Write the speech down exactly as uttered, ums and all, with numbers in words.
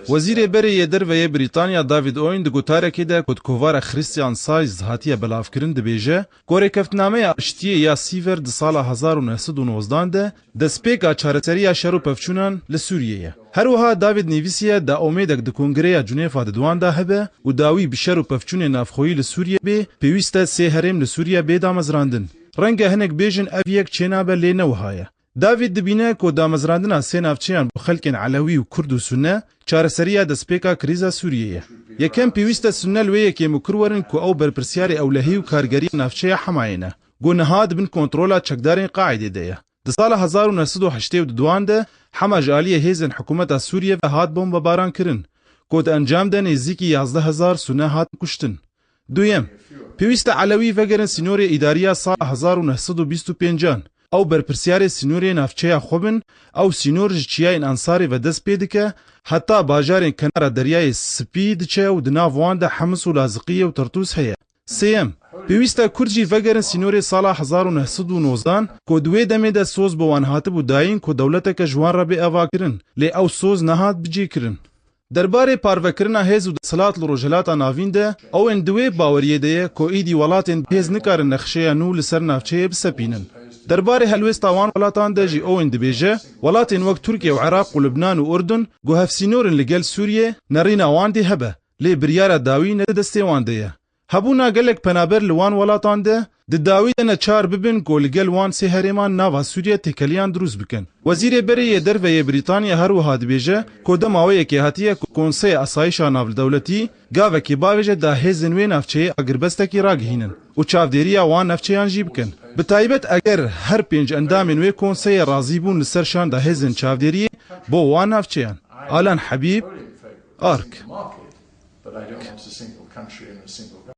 Wezîrê Berê yê Derve yê Brîtanya David Owen di gotarekê de ku di kovara Christian Saiz hatiye belavkirin dibêje ku rêkeftinnameya aştiyê ya Sîver di sala hezar û neh sed û nozdan de destpêka çareseriya şer û pevçûnan li Sûriyê ye. Her wiha David nivîsiye da omêdek di Kongreya Cunêfa di di wan de hebe û dawî bi şer û pevçûnê navxweyî li Sûriyê bê, pêwîst e sê herêm li Sûriyê bê damezrandin. Renge hinek bêjin ev yek çênabe lê ne wiha ye. David dibîne ku damezrandina sê navçeyan bo xelkên Elewî û Kurd û Sunne çareseriya destpêka krîza Sûriyê ye. Yekem pêwîst e Sunne li wê yekê mukir werin ku ew berpirsiyarê ewlehî û kargeriya navçeya Hemayê ne. Ku niha di bin kontrola çekdarên Qaîdê de ye. Di sala hezar û neh sed û heştê û duan de Hema ji aliyê hêzên hikûmeta Sûriyê ve hat bombebaran kirin, ku di encam de nêzîkî yazdeh hezar Sunne hatin kuştin. Duyem, pêwîst e Elewî vegerin sînorê îdariya sala hezar û neh sed û bîst û pêncan. Ew berpirsiyarê sînorê navçeya xwe bin, ew sînor ji çiyayên Ansarê ve dest pê dike, heta bajarên kenara Deryayê Spî diçe û di nav wan de Hemis û Laziqiyê û Tertûs heye. Sêyem, pêwîst e Kurd jî vegerin sînorê sala hezar û neh sed û nozdan, ku di wê demê de soz bi wan hatibû dayîn ku dewleteke ji wan re bê avakirin, lê ew soz nehat bicêkirin. Derbarê parvekirina hêz û desthilat li Rojhilata Navîn de, Owen di wê baweriyê de ye ku îdî welatên bi hêz nikarin nexşeya nû li ser navçeyê bisepînin. Derbarê helwêsta wan welatan de jî Owen dibêje, welatên wek Tirkiye û Iraq û Libnan û Urdun, ku hevsînor in li gel Sûriyê, nerîna wan dê hebe, lê biryara dawî ne di destê wan de ye. Hebûna gelek penaber li wan welatan de, di dawî de neçar bibin ku li gel wan sê herêman nava Sûriye têkeliyan dirûst bikin. Wezîrê Berê yê Derve yê Brîtanya her wiha dibêje ku dema wê yekê hatiye ku Konseya Asayişa Navdewletî gavekê bavêje da hêzên wê navçeyê agirbestekî ragihînin û çavdêriya wan navçeyan jî bikin. Bi taybet eger her pênc endamên wê konseyê razî bûn li ser şanda hêzên çavdêriyê bo wan navçeyan. Alan Hebîb, Ark. But I don't want a single country and a single government.